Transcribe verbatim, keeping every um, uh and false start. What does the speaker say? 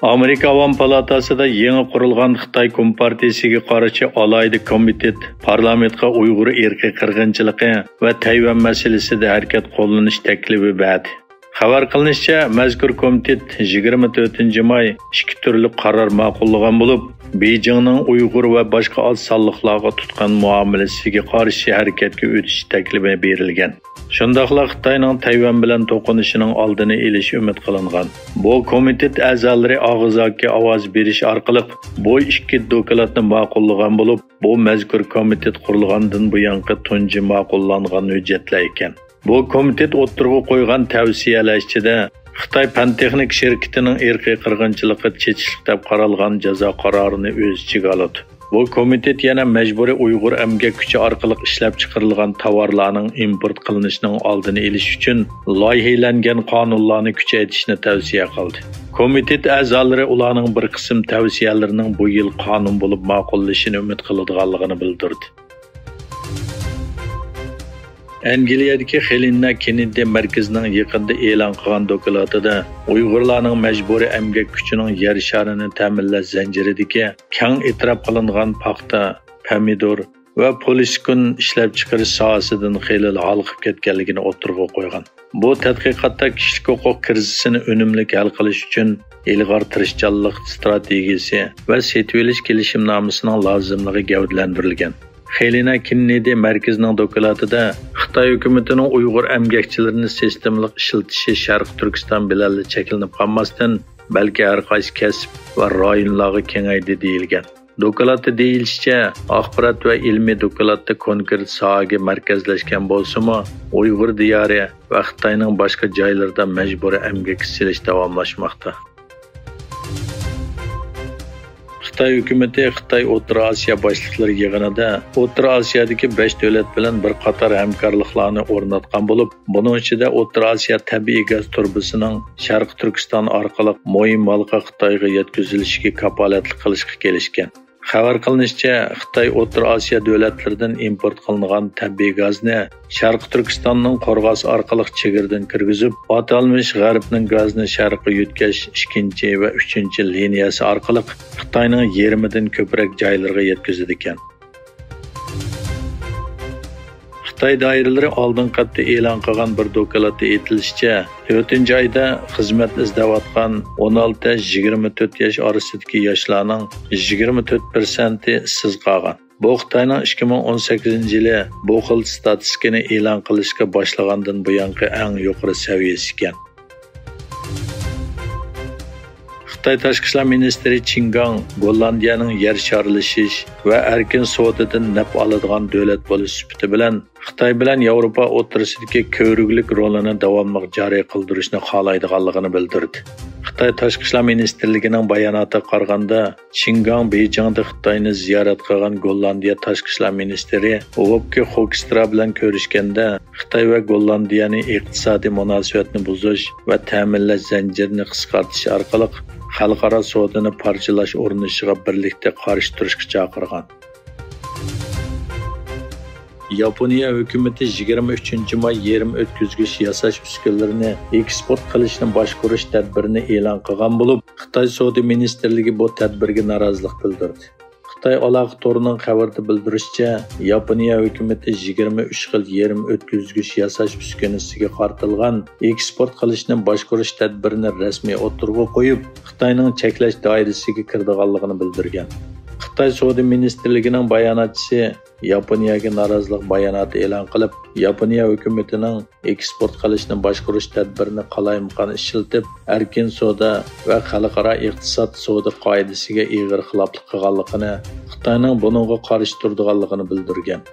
ئامېرىكا ئاۋام پالاتاسىدا يېڭى قۇرۇلغان خىتاي كومپارتىيىسىگە قارشى ئالاھىدە كومىتېت پارلامېنتقا ئۇيغۇر ئىرقىي قىرغىنچىلىقى ۋە تەيۋەن مەسىلىسىدە ھەرىكەت قوللىنىش تەكلىپى بەردى. خەۋەر قىلىنىشىچە، مەزكۇر كومىتېت يىگىرمە تۆتىنچى ماي ئىككى تۈرلۈك قارار ماقۇللىغان بولۇپ، بېيجىڭنىڭ ئۇيغۇر ۋە باشقا ئاز سانلىقلارغا تۇتقان مۇئامىلىسىگە قارشى ھەرىكەتكە ئۆتۈش تەكلىپى بېرىلگەن. شۇنداقلا خىتاينىڭ تەيۋەن بىلەن توقۇنۇشىنىڭ ئالدىنى ئېلىش ئۈمىد قىلىنغان. بۇ كومىتېت ئەزالىرى ئاغزاكى ئاۋاز بېرىش ئارقىلىق بۇ ئىككى دوكلاتنى ماقۇللىغان بولۇپ، بۇ مەزكۇر كومىتېت قۇرۇلغاندىن بۇيانقى تۇنجى ماقۇللانغان ھۆججەتلەر ئىكەن. بۇ كومىتېت ئوتتۇرىغا قويغان تەۋسىيەلەر ئىچىدە خىتاي پەن-تېخنىكا شىركىتىنىڭ ئىرقىي قىرغىنچىلىققا چېتىشلىق دەپ قارالغان جازا قارارىنى ئۆز ئىچىگە ئالىدۇ. بۇ كومىتېت يەنە مەجبۇرىي ئۇيغۇر ئەمگەك كۈچى ئارقىلىق ئىشلەپچىقىرىلغان تاۋارلارنىڭ ئىمپورت قىلىنىشىنىڭ ئالدىنى ئېلىش ئۈچۈن لايىھەلەنگەن قانۇنلارنى كۈچەيتىشنى تەۋسىيە قىلدى. كومىتېت ئەزالىرى ئۇلارنىڭ بىر قىسىم تەۋسىيەلىرىنىڭ بۇ يىل قانۇن بولۇپ ماقۇللىشىنى ئۈمىد قىلىدىغانلىقىنى بىلدۈردى. ئەنگلىيەدىكى خېلىنا كېننېدى مەركىزىنىڭ يېقىندا ئېلان قىلغان دوكلاتىدا ئۇيغۇرلارنىڭ مەجبۇرىي ئەمگەك كۈچىنىڭ يەر شارىنى تەمىنلەش زەنجىرىدىكى كەڭ ئېتىراپ قىلىنغان پاختا، پەمىدۇر ۋە پولىسكۇن ئىشلەپچىقىرىش ساھەسىدىن خېلىلا ھالقىپ كەتكەنلىكىنى ئوتتۇرىغا قويغان. بۇ تەتقىقاتتا كىشىلىك ھوقۇق كىرىزىسىنى ئۈنۈملۈك ھەل قىلىش ئۈچۈن ئىلغار تىرىشچانلىق ئىستراتېگىيىسى ۋە سېتىۋېلىش كېلىشىمنامىسىنىڭ لازىملىقى گەۋدىلەندۈرۈلگەن. خېلىنا كېننېدى مەركىزىنىڭ دوكلاتىدا خىتاي ھۆكۈمىتىنىڭ ئۇيغۇر ئەمگەكچىلىرىنى سىستېمىلىق ئىشلىتىشى شەرقىي تۈركىستان بىلەنلا چەكلىنىپ قالماستىن، بەلكى ھەر قايسى كەسىپ ۋە رايونلارغا كېڭەيدى دېيىلگەن. دوكلاتتا دېيىلىشىچە، ئاخبارات ۋە ئىلمىي دوكلاتتا كونكرېت ساھەگە مەركەزلەشكەن بولسىمۇ، ئۇيغۇر دىيارى ۋە خىتاينىڭ باشقا جايلىرىدا مەجبۇرىي ئەمگەك سېلىش داۋاملاشماقتا. خىتاي ھۆكۈمىتى خىتاي ئوتتۇرا ئاسىيا باشلىقلىرى يىغىنىدا ئوتتۇرا ئاسىيادىكى بەش دۆلەت بىلەن بىر قاتار ھەمكارلىقلارنى ئورناتقان بولۇپ، بۇنىڭ ئىچىدە ئوتتۇرا ئاسىيا تەبىئىي گاز تۇرۇبىسىنىڭ شەرقىي تۈركىستان ئارقىلىق مۇھىم ھالقا خىتايغا يەتكۈزۈلۈشىگە كاپالەتلىك قىلىشقا كېلىشكەن. خەۋەر قىلىنىشىچە، خىتاي ئوتتۇرا ئاسىيا دۆلەتلىرىدىن ئىمپورت قىلىنغان تەبىئىي گازنى شەرقىي تۈركىستاننىڭ قورغاس ئارقىلىق چېگرىدىن كىرگۈزۈپ، ئاتالمىش غەربنىڭ گازنى شەرققە يۆتكەش ئىككىنچى ۋە ئۈچىنچى لىنىيەسى ئارقىلىق خىتاينىڭ يېرىمىدىن كۆپرەك جايلىرىغا يەتكۈزىدىكەن. خىتاي دائىرىلىرى ئالدىنقى ھەپتە ئېلان قىلغان بىر دوكلاتتا ئېيتىلىشىچە، تۆتىنچى ئايدا خىزمەت ئىزدەۋاتقان ئون ئالتە يىگىرمە تۆت ياش ئارىسىدىكى ياشلارنىڭ يىگىرمە تۆت پىرسەنتى ئىشسىز قالغان. بۇ خىتاينىڭ ئىككى مىڭ ئون سەككىزىنچى يىلى بۇ خىل ستاتىستىكىنى ئېلان قىلىشقا باشلىغاندىن بۇيانقى ئەڭ يۇقىرى سەۋىيەسى ئىكەن. خىتاي تاشقى ئىشلار مىنىستىرى چىن گاڭ گوللاندىيەنىڭ يەر شارلىشىش ۋە ئەركىن سودىدىن نەپ ئالىدىغان دۆلەت بولۇش سۈپىتى بىلەن خىتاي بىلەن ياۋروپا ئوتتۇرىسىدىكى كۆۋرۈكلۈك رولىنى داۋاملىق جارى قىلدۇرۇشنى خالايدىغانلىقىنى بىلدۈردى. خىتاي تاشقى ئىشلار مىنىستىرلىكىنىڭ باياناتىغا قارىغاندا، چىن گاڭ بېيجىڭدا خىتاينى زىيارەت قىلغان گوللاندىيە تاشقى ئىشلار مىنىستىرى ۋوبكې خوكسترا بىلەن كۆرۈشكەندە، خىتاي ۋە گوللاندىيەنى ئىقتىسادىي مۇناسىۋەتنى بۇزۇش ۋە تەمىنلەش زەنجىرىنى قىسقارتىش ئارقىلىق خەلقئارا سودىنى پارچىلاش ئۇرۇنۇشىغا بىرلىكتە قارشى تۇرۇشقا چاقىرغان. ياپونىيە ھۆكۈمىتى يىگىرمە ئۈچىنچى ماي يېرىم ئۆتكۈزگۈچ ياساش ئۈسكۈنىلىرىنى ئېكسپورت قىلىشنى باشقۇرۇش تەدبىرىنى ئېلان قىلغان بولۇپ، خىتاي سودا مىنىستىرلىكى بۇ تەدبىرگە نارازىلىق بىلدۈردى. خىتاي ئالاقە تورىنىڭ خەۋىرىدە بىلدۈرۈشىچە، ياپونىيە ھۆكۈمىتى يىگىرمە ئۈچ خىل يېرىم ئۆتكۈزگۈچ ياساش ئۈسكۈنىسىگە قارىتىلغان ئېكسپورت قىلىشنى باشقۇرۇش تەدبىرىنى رەسمىي ئوتتۇرىغا قويۇپ، خىتاينىڭ چەكلەش دائىرىسىگە كىرىدىغانلىقىنى بىلدۈرگەن. خىتاي سودا مىنىستىرلىكىنىڭ باياناتچىسى ياپونىيەگە نارازىلىق باياناتى ئېلان قىلىپ، ياپونىيە ھۆكۈمىتىنىڭ ئېكسپورت قىلىشنى باشقۇرۇش تەدبىرىنى قالايمىقان ئىشلىتىپ، ئەركىن سودا ۋە خەلقئارا ئىقتىساد سودا قائىدىسىگە ئېغىر خىلاپلىق قىلغانلىقىنى، خىتاينىڭ بۇنىڭغا قارشى تۇرىدىغانلىقىنى بىلدۈرگەن.